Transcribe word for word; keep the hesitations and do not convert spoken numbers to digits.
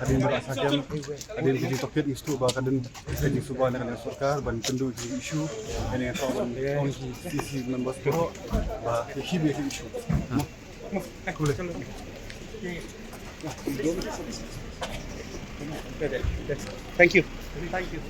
hadien ba la sa kem, hadien ka jingtohkit ngi sngewthuh ba ka don ka jingsuba na ka liang sorkar ban kynduh ïa ki issue. Ïa ne ka ban ong ki C C members ko ba ki him ïa ki issue. Thank you. Thank you.